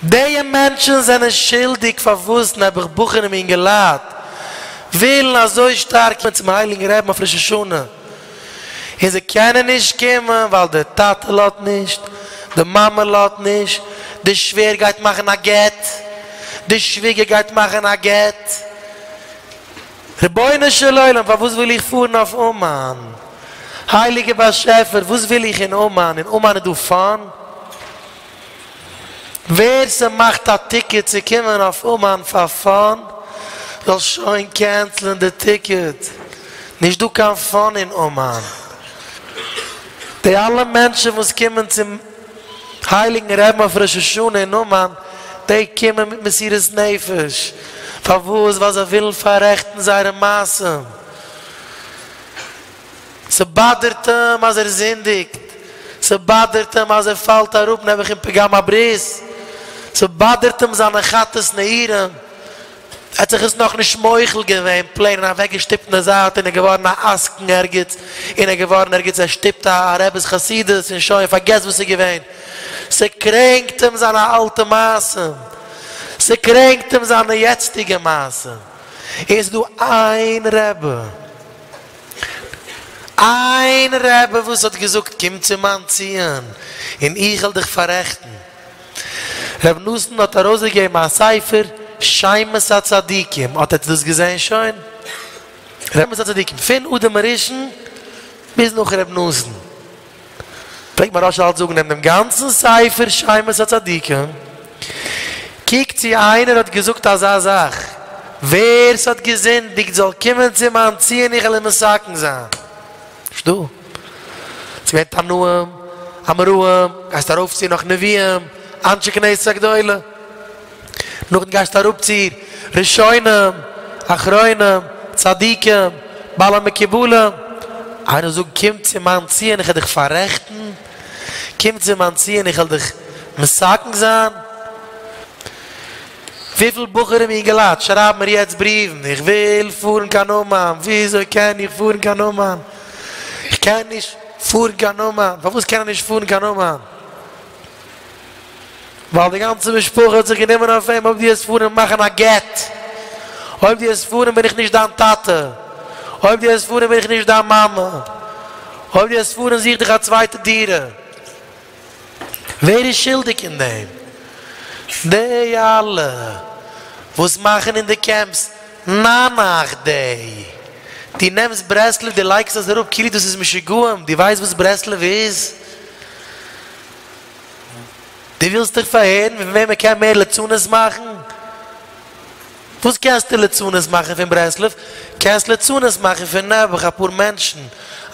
די מענטשן זענען שולדיג פארוואס נעבעך בחורים אינגעלייט ווילן אזוי שטארק קומען צום הייליגן רעבן אויף ראש השנה און זיי קענען נישט קומען ווייל די טאטע לאט נישט, די מאמע לאט נישט, די שווער גייט מאכן א גט, די שוויגער גייט מאכן א גט. רבונו של עולם פארוואס וויל איך פארן אויף אומאן? הייליגער באשעפער וואס וויל איך אין אומאן? אין אומאן איז דא פאן? ווער ס'מאכט א טיקעט צו קומען אויף אומאן פאר פאן זאל שוין קענסלען די טיקעט, נישט דא קיין פאן אין אומאן. די אלע מענטשן וואס קומען צום הייליגן רעבן אויף ראש השנה אין אומאן, די קומען מיט מסירות נפש, פארוואס? ווייל זיי ווילן פאררעכטן זייערע מעשים. ס'באדערט אים אז ער זינדיגט, ס'באדערט אים אז ער פאלט אראפ נעבעך אין פגם הברית, ס'באדערט אים זיינע חטאת נעורים, ער האט זיך עס נאכנישט מוחל געווען, פלעין און אוועקגעשטופט אין די זייט און איז געווארן א עסקן ערגעץ, און ער געווארן ערגעץ ער שטופט א רעבעס חסידות און שוין, פארגעס וואס איז געווען. ס'קרענקט אים זיינע אלטע מעשים, ס'קרענקט אים זיינע יעצטיגע מעשים, און ס'איז דא איין רעבע. איין רבי וואס האט געזאגט קום צו מיין ציון און איך וועל דיך פאררעכטן. רבי נתן האט ארויסגעגעבן א ספר שמות הצדיקים, האט עטס דאס געזען שוין? שמות הצדיקים פון אדם הראשון ביז נאך רבי נתן. פלעגט מוהרא"ש אלץ זאגן נעם דעם גאנצן ספר שמות הצדיקים, קוק צו איינער האט געזאגט אזא זאך, ווער ס'האט געזינדיגט זאל קומען צו מיין ציון איך וועל אים מתקן זיין. נישט דא. ס'איז געווען תנאים, אמוראים, גייסט ארויפצו נאך נביאים, אנשי כנסת הגדולה. נאכדעם גייסטו אראפ צו ראשונים, אחרונים, צדיקים, בעלי מקובלים, איינער זאגט קום צו מיין ציון איך וועל דיך פאררעכטן, קום צו מיין ציון איך וועל דיך מתקן זיין. וויפיל בחורים אינגעלייט שרייבן מיר יעצט בריוון, איך וויל פארן קיין אומאן, וויאזוי קען איך פארן קיין אומאן? איך קען נישט פארן קיין אומאן, פארוואס קען ער נישט פארן קיין אומאן? ווייל די גאנצע משפחה האט זיך גענומען אויף אים, אויב דו וועסט פארן מאכן א גט, אויב דו וועסט פארן בין איך נישט דיין טאטע, אויב דו וועסט פארן בין איך נישט דיין מאמע, אויב דו וועסט פארן זוך דיך א צווייטע דירה. ווער איז שולדיג אין דעם? די אלע וואס מאכן אין די קעמפס נאנאך דעי. דו נעמסט ברסלב דו לייגסט עס אראפ כאילו דאס איז משוגעים, דו ווייסט וואס ברסלב איז? דו ווילסט דיך פארהערן פון וועם מען קען מער לצנות מאכן? וואס קענסטו לצנות מאכן פון ברסלב? קענסט לצנות מאכן פון נעבעך אפאר מענטשן,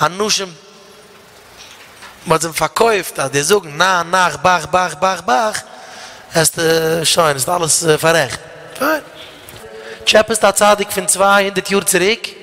אנשים מען האט זיי פארקויפט אז די זאגן נא נאך באך באך באך באך עסטו שוין עסט אלעס פאררעכט. פיין. טשעפעסט א צדיק פון 200 יאר צוריק?